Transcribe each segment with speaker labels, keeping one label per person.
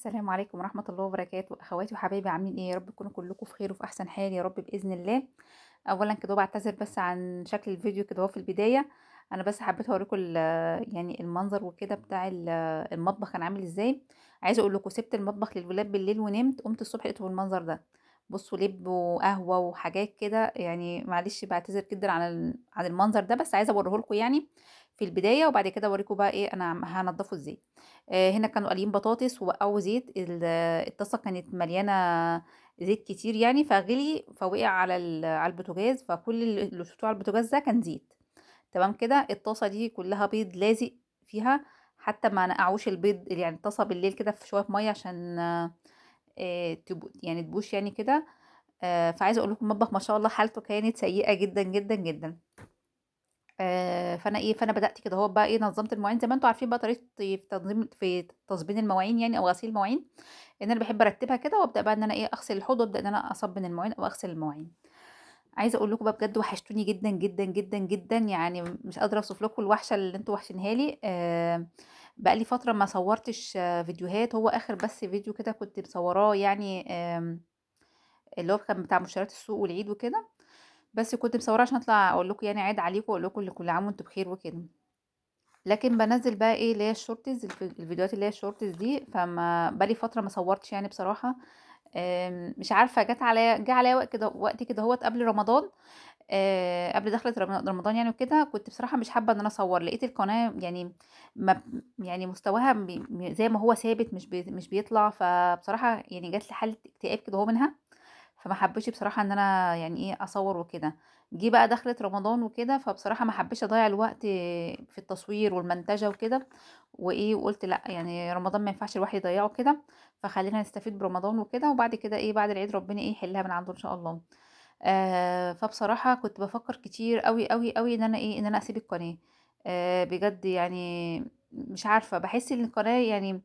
Speaker 1: السلام عليكم ورحمة الله وبركاته. أخواتي وحبايبي عاملين إيه؟ يا رب تكونوا كلكم في خير وفي أحسن حال يا رب بإذن الله. أولا كده بعتذر بس عن شكل الفيديو كده هو في البداية، أنا بس حبيت أوريكم يعني المنظر وكده بتاع المطبخ كان عامل إزاي. عايزة أقول لكم سبت المطبخ للولاد بالليل ونمت، قمت الصبح لقيته بالمنظر ده. بصوا لب وقهوة وحاجات كده، يعني معلش بعتذر جدا عن المنظر ده، بس عايزة أوريه لكم يعني في البداية، وبعد كده أوريكم بقى إيه أنا هنضفه إزاي. هنا كانوا قاليين بطاطس ووقعوا زيت، الطاسة كانت مليانة زيت كتير يعني، فغلي فوقع على البوتاجاز، فكل اللي شفتوه على البوتاجاز ده كان زيت. تمام كده. الطاسة دي كلها بيض لازق فيها، حتى ما نقعوش البيض، يعني الطاسة بالليل كده في شوية مية عشان يعني تبوش يعني كده. فعايزة أقول لكم المطبخ ما شاء الله حالته كانت سيئة جدا جدا جدا. فأنا بدأت كده اهو بقى إيه، نظمت المواعين زي ما أنتم عارفين بقى طريقة في تظبيط المواعين يعني، أو غسيل المواعين، إن أنا بحب أرتبها كده، وأبدأ بقى إن أنا إيه أغسل الحوض، وأبدأ إن أنا أصبن المواعين أو أغسل المواعين. عايزة أقول لكم بقى بجد وحشتوني جدا جدا جدا جدا، يعني مش قادرة أوصف لكم الوحشة اللي أنتم وحشينها لي. بقى لي فترة ما صورتش فيديوهات، هو آخر بس فيديو كده كنت مصوراه يعني، اللي هو كان بتاع مشتريات السوق والعيد وكده، بس كنت مصوراه عشان اطلع اقول لكم يعني عيد عليكم واقول لكم كل عام وانتم بخير وكده. لكن بنزل بقى ايه اللي هي ال shorts، الفيديوهات اللي هي ال shorts دي، فما بقالي فتره ما صورتش يعني بصراحه. مش عارفه، جه عليا وقت كده، وقت كده هوت قبل رمضان، قبل دخلة رمضان يعني وكده، كنت بصراحه مش حابه ان انا اصور، لقيت القناه يعني ما يعني مستواها زي ما هو ثابت، مش بيطلع، فبصراحه يعني جات لي حاله اكتئاب كده هو منها، فما حبيتش بصراحه ان انا يعني ايه اصور وكده. جه بقى دخلة رمضان وكده، فبصراحه ما حبيتش اضيع الوقت في التصوير والمنتجه وكده وايه، وقلت لا يعني رمضان ما ينفعش الواحد يضيعه كده، فخلينا نستفيد برمضان وكده، وبعد كده ايه بعد العيد ربنا ايه يحلها من عنده ان شاء الله. فبصراحه كنت بفكر كتير قوي قوي قوي ان انا ايه، ان انا اسيب القناه. بجد يعني مش عارفه، بحس ان القناه يعني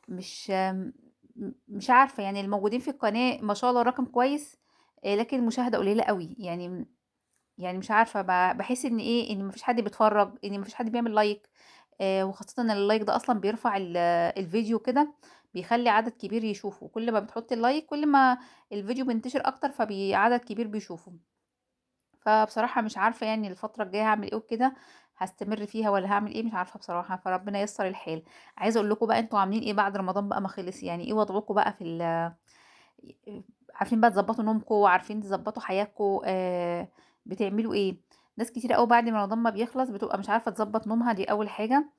Speaker 1: مش عارفه، يعني الموجودين في القناه ما شاء الله رقم كويس، لكن المشاهده قليله قوي، يعني مش عارفه، بحس ان ايه، ان مفيش حد بيتفرج، ان مفيش حد بيعمل like، وخاصه ان ال like ده اصلا بيرفع الفيديو كده، بيخلي عدد كبير يشوفه، كل ما بتحطي ال like كل ما الفيديو بينتشر اكتر، فعدد كبير بيشوفه. فبصراحه مش عارفه يعني الفتره الجايه هعمل ايه وكده، هستمر فيها ولا هعمل ايه مش عارفه بصراحه، فربنا ييسر الحال. عايزه اقول لكم بقى انتوا عاملين ايه بعد رمضان بقى ما خلص، يعني ايه وضعكم بقى في عارفين بقى تظبطوا نومكم، وعارفين تظبطوا حياتكم، بتعملوا ايه؟ ناس كتير قوي بعد ما رمضان ما بيخلص بتبقى مش عارفه تظبط نومها، دي اول حاجه.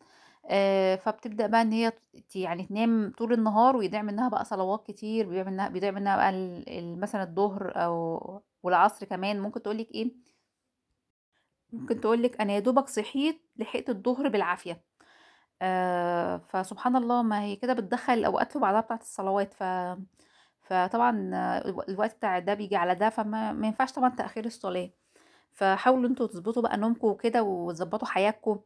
Speaker 1: فبتبدا بقى ان هي يعني تنام طول النهار، ويضيع منها بقى صلوات كتير، بيضيع منها بقى مثلا الظهر او والعصر كمان. ممكن تقولك ايه، ممكن تقولك انا يا دوبك صحيت لحقت الظهر بالعافيه. فسبحان الله، ما هي كده بتدخل الاوقات في بعضها بتاعت الصلوات، فطبعا الوقت بتاع ده بيجي على ده، فما ما ينفعش طبعا تاخير الصلاه. فحاولوا انتوا تظبطوا بقى نومكم وكده، وتظبطوا حياتكم.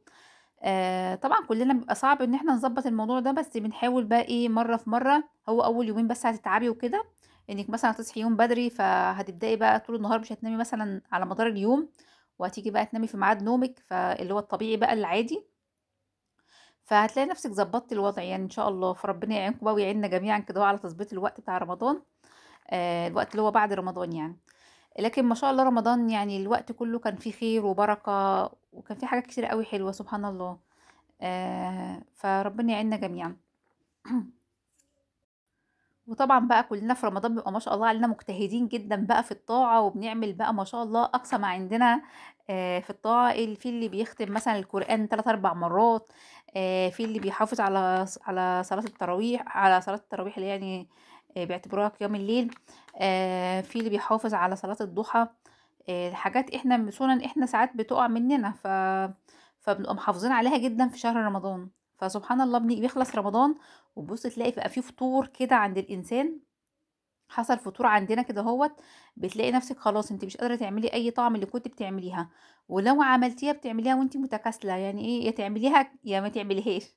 Speaker 1: طبعا كلنا بيبقى صعب ان احنا نظبط الموضوع ده، بس بنحاول بقى ايه مره في مره. هو اول يومين بس هتتعبي وكده، انك مثلا هتصحي يوم بدري، فهتبداي بقى طول النهار مش هتنامي مثلا على مدار اليوم، وهتيجي بقى تنامي في ميعاد نومك، فاللي هو الطبيعي بقى العادي، فهتلاقي نفسك ظبطتي الوضع يعني ان شاء الله. فربنا يعينكم بقى ويعيننا جميعا كده على تظبيط الوقت بتاع رمضان، الوقت اللي هو بعد رمضان يعني. لكن ما شاء الله رمضان يعني الوقت كله كان فيه خير وبركة، وكان فيه حاجات كتير قوي حلوة سبحان الله. فربنا يعيننا جميعا. وطبعا بقى كلنا في رمضان بيبقى ما شاء الله علينا مجتهدين جدا بقى في الطاعة، وبنعمل بقى ما شاء الله أقصى ما عندنا، في الطاعة. في اللي بيختم مثلا القرآن 3-4 مرات، في اللي بيحافظ على صلاة التراويح، على صلاة التراويح اللي يعني، بيعتبروها قيام الليل، في اللي بيحافظ على صلاة الضحى، حاجات احنا سنن احنا ساعات بتقع مننا، فبنبقى محافظين عليها جدا في شهر رمضان. فسبحان الله بيخلص رمضان وتبص تلاقي بقى في فطور كده عند الانسان، حصل فطور عندنا كده اهوت، بتلاقي نفسك خلاص انت مش قادره تعملي اي طعم اللي كنت بتعمليها، ولو عملتيها بتعمليها وانت متكاسله، يعني ايه، يا تعمليها يا ما تعمليهاش.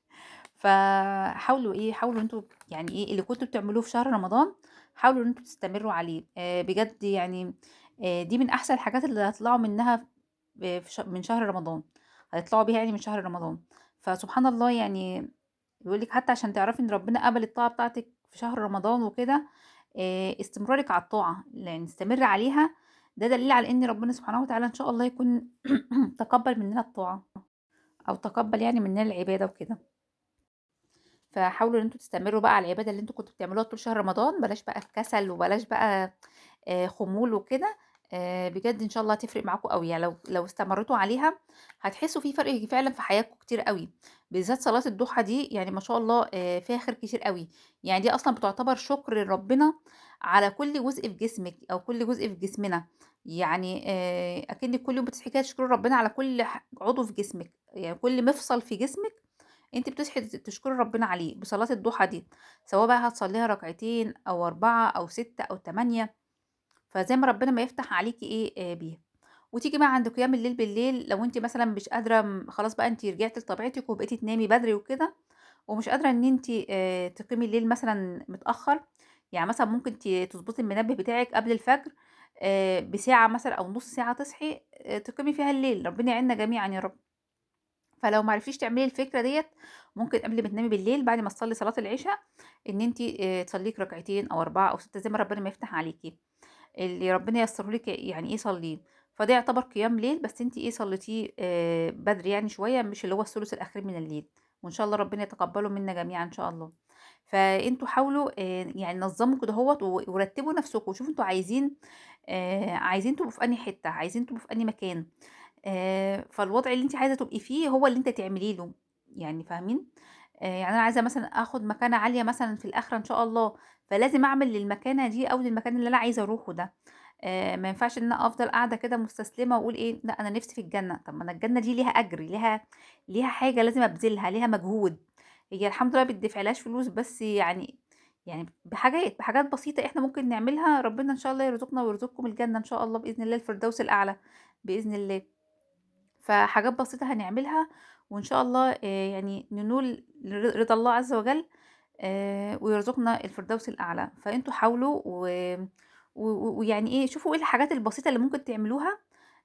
Speaker 1: فحاولوا ايه، حاولوا انتوا يعني ايه اللي كنتوا بتعملوه في شهر رمضان حاولوا ان انتوا تستمروا عليه. بجد يعني، دي من احسن الحاجات اللي هتطلعوا منها من شهر رمضان، هتطلعوا بيها يعني من شهر رمضان. فسبحان الله يعني بيقول لك حتى عشان تعرفي ان ربنا قبل الطاعه بتاعتك في شهر رمضان وكده، استمرارِك على الطاعة، يعني استمري عليها، ده دليل على إن ربنا سبحانه وتعالى إن شاء الله يكون تقبّل مننا الطاعة، أو تقبّل يعني مننا العبادة وكده. فحاولوا إن أنتم تستمروا بقى على العبادة اللي أنتم كنتم بتعملوها طول شهر رمضان، بلاش بقى الكسل وبلاش بقى خمول وكده، بجد إن شاء الله هتفرق معاكم أوي، يعني لو استمريتوا عليها هتحسوا في فرق فعلًا في حياتكم كتير أوي، بالذات صلاة الضحى دي يعني ما شاء الله فيها خير كتير أوي، يعني دي أصلًا بتعتبر شكر لربنا على كل جزء في جسمِك أو كل جزء في جسمنا، يعني أكنِّك كل يوم بتصحي كده تشكري ربنا على كل عضو في جسمِك، يعني كل مفصل في جسمِك أنتِ بتصحي تشكري ربنا عليه بصلاة الضحى دي، سواء بقى هتصليها ركعتين أو 4 أو 6 أو 8، فزي ما ربنا ما يفتح عليكِ إيه بيها. وتيجي بقى عند قيام الليل بالليل لو أنتِ مثلًا مش قادرة خلاص بقى أنتِ رجعتِ لطبيعتِك وبقيتِ تنامي بدري وكده، ومش قادرة إن أنتِ تقيمي الليل مثلًا متأخر، يعني مثلًا ممكن تضبطي المنبه بتاعِك قبل الفجر بساعة مثلًا أو نُص ساعة تصحي تقيمي فيها الليل، ربنا يعيننا جميعًا يا رب. فلو ما عرفتيش تعملي الفكرة ديّة، ممكن قبل ما تنامي بالليل بعد ما تصلي صلاة العشا إن أنتِ تصلي لِك ركعتين أو 4 أو 6 زي ما ربنا ما يفتح عليكِ، اللي ربنا ييسره لِك يعني إيه صليه، فده يعتبر قيام ليل بس أنتِ إيه صليتيه بدري يعني شوية، مش اللي هو الثلث الأخير من الليل، وإن شاء الله ربنا يتقبله منا جميعًا إن شاء الله. فأنتم حاولوا يعني نظموا كده أهوّة ورتبوا نفسكم، وشوفوا أنتم عايزين تبقوا في أنهي حتة، عايزين تبقوا في أنهي مكان، فالوضع اللي أنتِ عايزة تبقي فيه هو اللي أنتِ تعملي له، يعني فاهمين؟ يعني أنا عايزة مثلًا آخد مكانة عالية مثلًا في الآخرة إن شاء الله، فلازم أعمل للمكانة دي أو للمكان اللي أنا عايزة أروحه ده. ما ينفعش إن أنا أفضل قاعدة كده مستسلمة وأقول إيه، لأ أنا نفسي في الجنة، طب ما أنا الجنة دي ليها أجر، ليها حاجة لازم أبذلها، ليها مجهود. هي الحمد لله ما بتدفعلهاش فلوس، بس يعني بحاجات بسيطة إحنا ممكن نعملها، ربنا إن شاء الله يرزقنا ويرزقكم الجنة إن شاء الله بإذن الله، الفردوس الأعلى بإذن الله. فحاجات بسيطة هنعملها وإن شاء الله يعني ننول رضا الله عز وجل، ويرزقنا الفردوس الأعلى. فأنتم حاولوا ويعني إيه، شوفوا إيه الحاجات البسيطة اللي ممكن تعملوها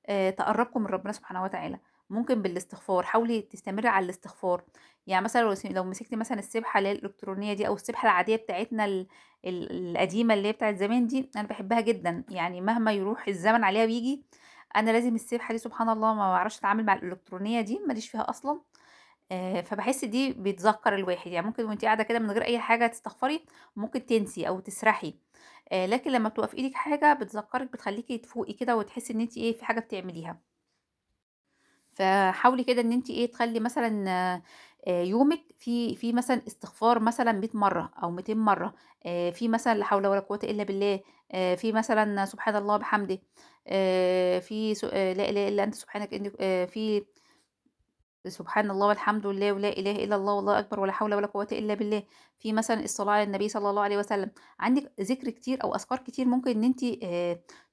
Speaker 1: تقرّبكم من ربنا سبحانه وتعالى. ممكن بالاستغفار، حاولي تستمري على الاستغفار، يعني مثلًا لو مسكتِ مثلًا السبحة اللي هي الإلكترونية دي أو السبحة العادية بتاعتنا ال ال القديمة اللي هي بتاعة زمان دي، أنا باحبها جدًا، يعني مهما يروح الزمن عليها وييجي، أنا لازم السبحة دي سبحان الله ما باعرفش أتعامل مع الإلكترونية دي، ما ليش فيها أصلًا، فباحس دي بتذكّر الواحد، يعني ممكن وأنتِ قاعدة كده من غير أي حاجة تستغفري، ممكن تنسي أو تسرحي، لكن لمّا بتبقى في إيدِك حاجة بتذكّرِك، بتخلّيكِ تفوقي كده وتحسي إن أنتِ إيه، في حاجة بتعمليها. فحاولي كده إن أنتِ إيه، تخلّي مثلًا يومِك فيه مثلًا استغفار مثلًا 100 مرّة أو 200 مرّة، في مثلًا لا حول ولا قوة إلا بالله، في مثلًا سبحان الله وبحمده، في س لا إله إلا أنت سبحانك إني في سبحان الله والحمد لله ولا إله إلا الله والله أكبر ولا حول ولا قوة إلا بالله، في مثلًا الصلاة على النبي صلى الله عليه وسلم، عندِك ذكر كتير أو أذكار كتير ممكن إن أنتِ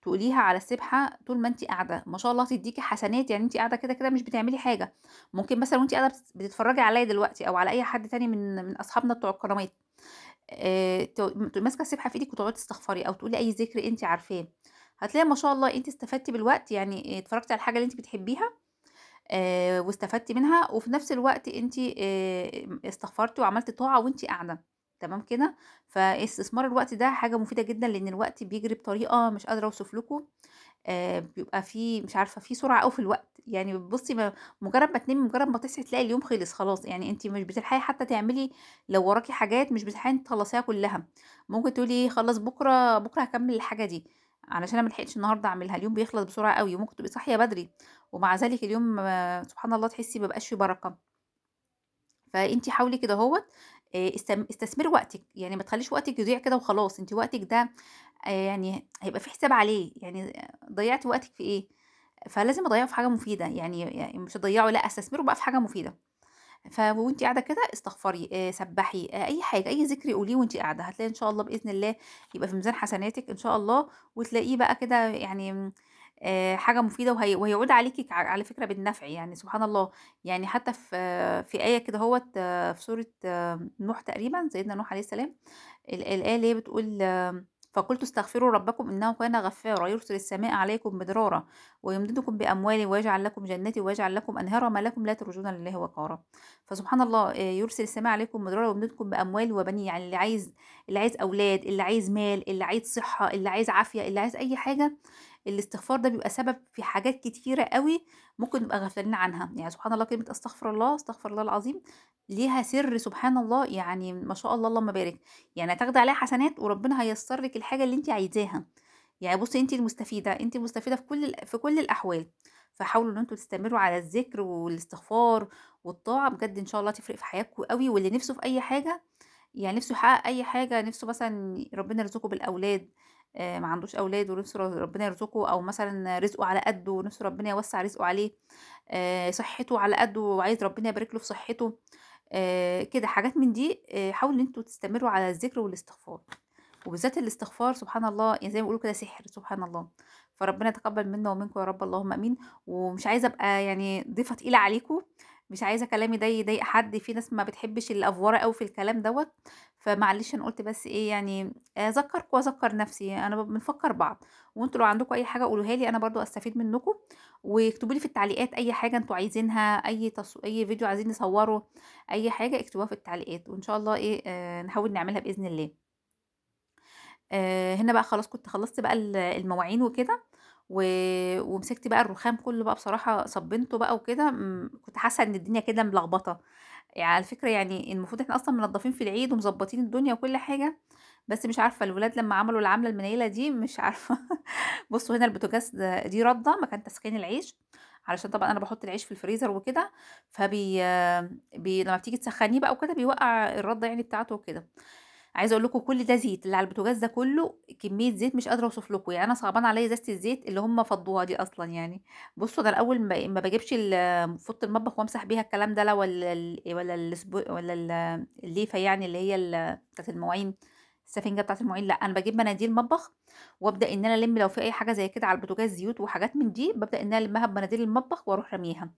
Speaker 1: تقوليها على السبحة طول ما أنتِ قاعدة، ما شاء الله هتديكِ حسنات، يعني أنتِ قاعدة كده، كده مش بتعملي حاجة، ممكن مثلًا وأنتِ قاعدة بتتفرجي عليَّ دلوقتي أو على أي حد تاني من أصحابنا بتوع القنوات، تبقي ماسكة السبحة في إيدِك وتقعدي تستغفري أو تقولي أي ذكر أنتِ عارفاه، هتلاقي ما شاء الله أنتِ استفدتِ بالوقت، يعني اتفرجتِ على الحاجة اللي أنتِ بتحبيها واستفدتِ منها، وفي نفس الوقت أنتِ استغفرتِ وعملتِ طاعة وأنتِ قاعدة، تمام كده؟ فاستثمار الوقت ده حاجة مفيدة جدًا، لإن الوقت بيجري بطريقة مش قادرة أوصف لكم، بيبقى في مش عارفة في سرعة أوي في الوقت، يعني بتبُصي مجرد ما تنامي، مجرد ما تصحي تلاقي اليوم خلص خلاص، يعني أنتِ مش بتلحقي حتى تعملي لو وراكِ حاجات مش بتلحقي إنِّك تخلصيها كلها، ممكن تقولي إيه خلاص بكرة، بكرة هاكمل الحاجة دي، علشان أنا ما لحقتش النهارده أعملها، اليوم بيخلص بسرعة أوي، وممكن تبقي صاحية بدري، ومع ذلك اليوم سبحان الله تحسي ما بقاش فيه بركة. فأنتِ حاولي كده أهوّة، استثمري وقتِك، يعني ما تخلّيش وقتِك يضيع كده وخلاص، أنتِ وقتِك ده يعني هيبقى في حساب عليه، يعني ضيّعتِ وقتِك في إيه؟ فلازم أضيّعه في حاجة مفيدة، يعني مش أضيّعه لأ، أستثمره بقى في حاجة مفيدة. وأنتِ قاعدة كده استغفري، سبّحي، أي حاجة، أي ذكر قوليه وأنتِ قاعدة، هتلاقي إن شاء الله بإذن الله يبقى في ميزان حسناتِك إن شاء الله، وتلاقيه بقى كده يعني حاجة مفيدة وهيعود عليكِ على فكرة بالنفع، يعني سبحان الله، يعني حتى في آية كده أهوّة، في سورة نوح تقريبًا، سيدنا نوح عليه السلام، الآية اللي هي بتقول فقلت استغفروا ربكم انه كان غفارا يرسل السماء عليكم مدرارا ويمددكم باموال ويجعل لكم جنات ويجعل لكم انهارا ما لكم لا ترجون لله وقارا. فسبحان الله، يرسل السماء عليكم مدرارا ويمددكم باموال وبنين، يعني اللي عايز اولاد، اللي عايز مال، اللي عايز صحة، اللي عايز عافية، اللي عايز اي حاجة. الاستغفار ده بيبقى سبب في حاجات كتيرة قوي ممكن نبقى غفلانين عنها. يعني سبحان الله، كلمة استغفر الله، استغفر الله العظيم، ليها سر سبحان الله، يعني ما شاء الله اللهم بارك. يعني هتاخدي عليها حسنات وربنا هيسر لك الحاجة اللي انت عايزاها. يعني بصي، انت المستفيده، انت المستفيده في كل الاحوال. فحاولوا ان انتوا تستمروا على الذكر والاستغفار والطاعة، بجد ان شاء الله تفرق في حياتكم قوي. واللي نفسه في اي حاجة، يعني نفسه يحقق اي حاجة، نفسه مثلا ربنا يرزقه بالاولاد، ما عندوش اولاد ونفسه ربنا يرزقه، او مثلا رزقه على قده ونفسه ربنا يوسع رزقه عليه، صحته على قده وعايز ربنا يبارك له في صحته، كده حاجات من دي. حاولوا ان انتوا تستمروا على الذكر والاستغفار، وبالذات الاستغفار سبحان الله، يعني زي ما بيقولوا كده سحر سبحان الله. فربنا يتقبل منا ومنكم يا رب، اللهم امين. ومش عايزه ابقى يعني ضيفه تقيلة عليكم، مش عايزه كلامي ده يضايق حد، في ناس ما بتحبش الافوره قوي في الكلام دوت، فمعلش انا قلت بس ايه، يعني اذكركم واذكر نفسي، انا بنفكر بعض. وانتوا لو عندكم اي حاجة قولوها لي، انا برضو استفيد منكم. واكتبوا لي في التعليقات اي حاجة انتوا عايزينها، اي فيديو عايزين نصوره، اي حاجة اكتبوها في التعليقات، وان شاء الله ايه نحاول نعملها باذن الله. هنا بقى خلاص كنت خلصت بقى المواعين وكده، ومسكت بقى الرخام كله بقى، بصراحة صبنته بقى وكده. كنت حاسه ان الدنيا كده ملخبطة. يعني على فكرة، يعني المفروض احنا اصلا منضفين في العيد ومظبطين الدنيا وكل حاجة، بس مش عارفه الولاد لما عملوا العملة المنيله دي مش عارفه. بصوا هنا البوتاجاز دي رده مكان تسخين العيش، علشان طبعا انا بحط العيش في الفريزر وكده، فبي لما بتيجي تسخنيه بقى وكده بيوقع الردة يعني بتاعته وكده. عايزه اقول لكم كل ده زيت اللي على البوتاجاز ده كله، كمية زيت مش قادرة اوصف لكم. يعني انا صعبان عليا ازازة الزيت اللي هم فضوها دي اصلا. يعني بصوا، انا الاول ما بجيبش فوطه المطبخ وامسح بيها الكلام ده، لا ولا الليفه، يعني اللي هي بتاعت المواعين، السفنجه بتاعت المواعين. لا، انا بجيب مناديل مطبخ وابدا ان انا الم لو في اي حاجة زي كده على البوتاجاز، زيوت وحاجات من دي، ببدا ان انا المها بمناديل المطبخ واروح رميها،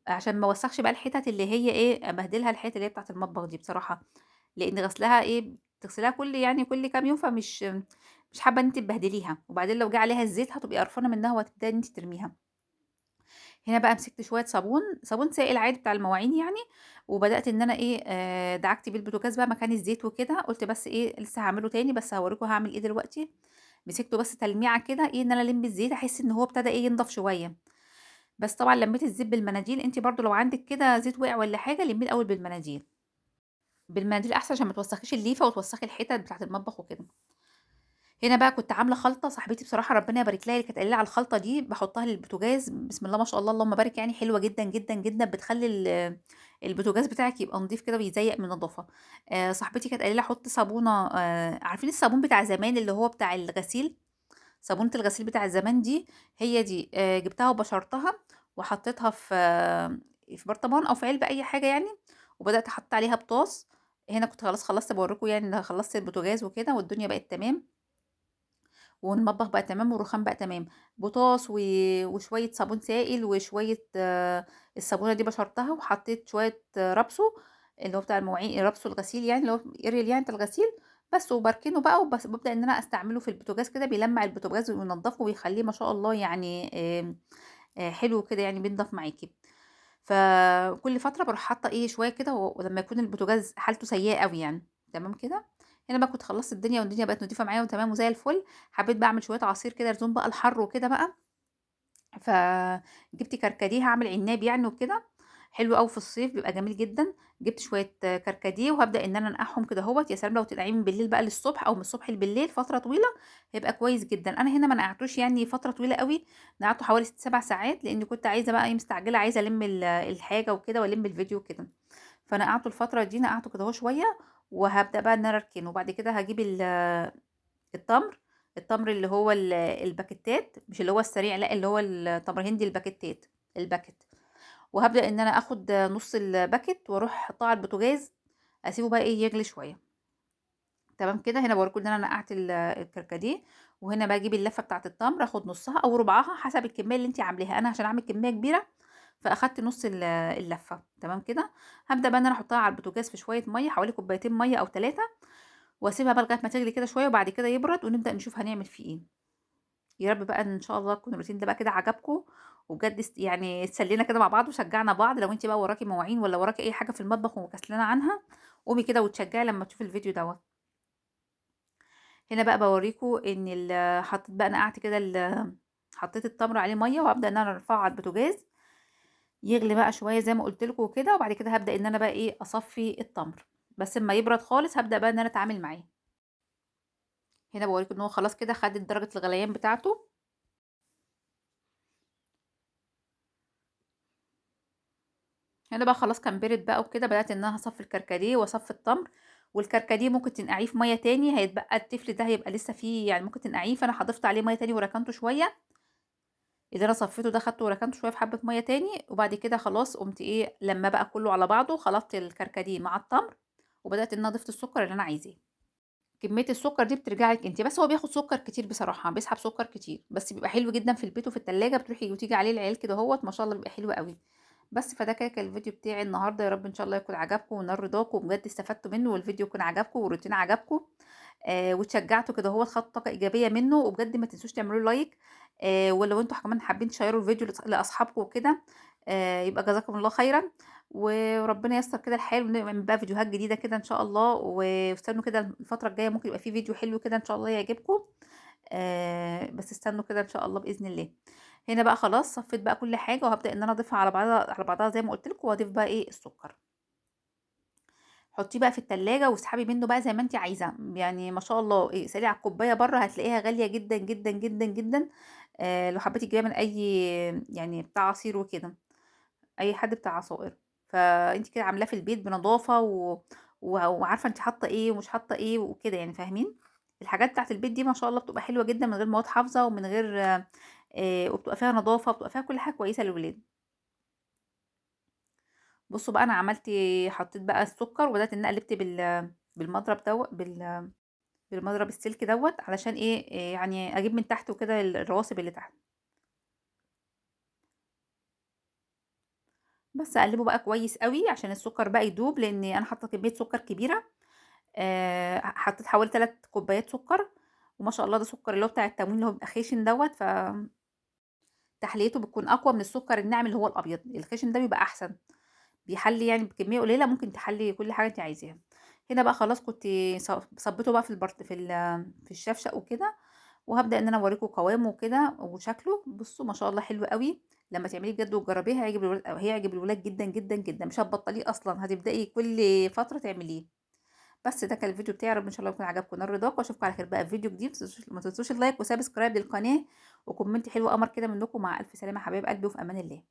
Speaker 1: عشان ما اوسخش بقى الحتت اللي هي ايه، ابهدلها الحتت اللي هي بتاعت المطبخ دي بصراحة، لان غسلها ايه، تغسليها كل كام يوم، فمش مش حابة ان انت تبهدليها، وبعدين لو جه عليها الزيت هتبقي قرفانه منها وهتبداي ان انت ترميها. هنا بقى مسكت شوية صابون، صابون سائل عادي بتاع المواعين يعني، وبدات ان انا ايه، دعكت بيه البوتاجاز بقى مكان الزيت وكده. قلت بس ايه، لسه هعمله تاني، بس هوريكم هعمل ايه دلوقتي. مسكته بس تلميعه كده ايه، ان انا الم الزيت، احس ان هو ابتدى ايه ينضف شوية. بس طبعا لميت الزيت بالمناديل، انت برضو لو عندك كده زيت وقع ولا حاجة لمية الاول بالمناديل، بالمناديل احسن عشان ما توسخيش الليفه وتوسخي الحتت بتاعه المطبخ وكده. هنا بقى كنت عامله خلطه صاحبتي بصراحة ربنا يبارك لها، اللي كانت قايله لي على الخلطة دي، بحطها للبوتاجاز بسم الله ما شاء الله اللهم بارك، يعني حلوة جدا جدا جدا، بتخلي البوتاجاز بتاعك يبقى نظيف كده ويزيق من النظافة. صاحبتي كانت قايله لي احط صابونه، عارفين الصابون بتاع زمان اللي هو بتاع الغسيل، صابونه الغسيل بتاع زمان دي، هي دي. جبتها وبشرتها وحطيتها في برطمان او في علبة اي حاجة يعني، وبدات احط عليها بطاس. هنا كنت خلاص خلصت، بوريكم يعني ان خلصت البوتاجاز وكده والدنيا بقت تمام، والمطبخ بقى تمام، والرخام بقى تمام. بطاس وشوية صابون سائل وشوية الصابونه دي بشرتها، وحطيت شوية رابسو اللي هو بتاع المواعين، رابسو الغسيل يعني اللي هو اريال يعني بتاع الغسيل بس، وبركنه بقى، وبس ببدا ان انا استعمله في البوتاجاز كده، بيلمع البوتاجاز وينضفه ويخليه ما شاء الله يعني حلو كده يعني بينضف معاكي. فكل فترة بروح حاطه ايه شوية كده، ولما يكون البوتاجاز حالته سيئه قوي يعني تمام كده. هنا بقى كنت خلصت الدنيا والدنيا بقت نضيفه معايا وتمام وزي الفل. حبيت بقى اعمل شوية عصير كده لزوم بقى الحر وكده بقى، فجبت كركديه هعمل عناب يعني وكده، حلو قوي في الصيف بيبقى جميل جدا. جبت شوية كركديه وهبدا ان انا انقعهم كده اهوت. يا سلام لو تنقعيه من بالليل بقى للصبح او من الصبح لبالليل فترة طويلة هيبقى كويس جدا. انا هنا ما نقعتوش يعني فترة طويلة قوي، نقعته حوالي 6 7 ساعات، لان كنت عايزه بقى ايه مستعجلة، عايزه الم الحاجة وكده والم الفيديو وكده، فنقعته الفترة دي، نقعته كده اهو شوية، وهبدا بقى ان انا اركنه. وبعد كده هجيب التمر، التمر اللي هو الباكيتات، مش اللي هو السريع، لا اللي هو التمر هندي الباكيتات، ال packet. وهبدا ان انا اخد نص ال packet واروح احطها على البوتاجاز، اسيبه بقى ايه يغلي شوية تمام كده. هنا بوريكم ان انا نقعت الكركديه، وهنا بجيب اللفة بتاعه التمر، اخد نصها او ربعها حسب الكمية اللي انت عاملاها. انا عشان اعمل كمية كبيرة فاخدت نص اللفة تمام كده. هبدا بقى ان انا احطها على البوتاجاز في شوية مية، حوالي كوبايتين مية او 3، واسيبها بقى لغاية ما تغلي كده شوية، وبعد كده يبرد ونبدا نشوف هنعمل فيه ايه. يا رب بقى ان شاء الله يكون الروتين ده بقى كده عجبكم، وبجد يعني اتسلينا كده مع بعض وشجعنا بعض. لو انت بقى وراكي مواعين ولا وراكي اي حاجة في المطبخ وكسلانه عنها، قومي كده وتشجعي لما تشوفي الفيديو دوت. هنا بقى بوريكم ان حطيت بقى، نقعت كده حطيت التمر عليه مية، وابدا ان انا ارفعه على البوتاجاز يغلي بقى شوية زي ما قلت لكم وكده. وبعد كده هبدا ان انا بقى ايه اصفي التمر، بس اما يبرد خالص هبدا بقى ان انا اتعامل معاه. هنا بوريكم ان هو خلاص كده خد درجه الغليان بتاعته. هنا بقى خلاص كان برد بقى وكده، بدات ان انا هصفي الكركديه واصفي التمر. والكركديه ممكن تنقعيه في مية تاني، هيتبقى التفل ده هيبقى لسه فيه يعني، ممكن تنقعيه. فانا حضفت عليه مية تاني وركنته شوية، اللي انا صفيته ده خدته وركنته شوية في حبه مية تاني. وبعد كده خلاص قمت ايه لما بقى كله على بعضه، خلطت الكركديه مع التمر، وبدات ان انا ضفت السكر اللي انا عايزاه. كمية السكر دي بترجع لك انت، بس هو بياخد سكر كتير بصراحة، بيسحب سكر كتير، بس بيبقى حلو جدا في البيت وفي التلاجة، بتروحي وتيجي عليه العيال كده اهوت ما شاء الله بيبقى حلو قوي. بس فده كده كان الفيديو بتاعي النهارده، يا رب ان شاء الله يكون عجبكم ونال رضاكم، وبجد استفدتوا منه، والفيديو يكون عجبكم والروتين عجبكم، واتشجعتوا كده اهوت، خدتوا طاقة ايجابية منه. وبجد ما تنسوش تعملوا like، ولو انتوا كمان حابين تشيروا الفيديو لاصحابكم وكده، يبقى جزاكم الله خيرا، وربنا ييسر كده الحال، ونعمل بقى فيديوهات جديدة كده ان شاء الله. واستنوا كده الفترة الجاية، ممكن يبقى في فيديو حلو كده ان شاء الله يعجبكم، بس استنوا كده ان شاء الله باذن الله. هنا بقى خلاص صفيت بقى كل حاجة، وهبدا ان انا اضيفها على بعضها على بعضها زي ما قلت لكم، واضيف بقى ايه السكر. حطيه بقى في التلاجة واسحبي منه بقى زي ما انت عايزه، يعني ما شاء الله. ايه اسالي على الكوباية بره هتلاقيها غالية جدا جدا جدا جدا، لو حبيتي تجيبيها من اي يعني بتاع عصير وكده، اي حد بتاع عصائر. فانت كده عاملاه في البيت بنظافه وعارفه انت حاطه ايه ومش حاطه ايه وكده، يعني فاهمين. الحاجات بتاعت البيت دي ما شاء الله بتبقى حلوة جدا، من غير مواد حافظه ومن غير وبتبقى فيها نظافة، وبتبقى فيها كل حاجة كويسة للولاد. بصوا بقى انا عملت، حطيت بقى السكر، وبدات ان انا قلبت بالمضرب دوت، بالمضرب السلك دوت، علشان ايه يعني اجيب من تحت وكده الرواسب اللي تحت. بس اقلبه بقى كويس قوي عشان السكر بقى يدوب، لان انا حاطه كمية سكر كبيرة، حطيت حوالي 3 كوبايات سكر، وما شاء الله ده سكر اللي هو بتاع التموين اللي هو بيبقى خشن دوت، ف تحليته بتكون اقوى من السكر الناعم اللي هو الابيض. الخشن ده بيبقى احسن، بيحلي يعني بكمية قليله ممكن تحلي كل حاجة انت عايزاها. هنا بقى خلاص كنت صبيته بقى في البرت في في الشفشق وكده، وهبدا ان انا اوريكم قوامه وكده وشكله. بصوا ما شاء الله حلو قوي، لما تعمليه بجد وتجربيه هيعجب الولاد، هيعجب الولاد جدا جدا جدا، مش هتبطليه اصلا، هتبداي كل فترة تعمليه. بس ده كان الفيديو بتاعي، يا رب ان شاء الله يكون عجبكم نار رضاكم، واشوفكم على خير بقى في فيديو جديد. ما تنسوش ال like و subscribe للقناة، و comment حلو قمر كده منكم. مع الف سلامه حبايب قلبي، وفي امان الله.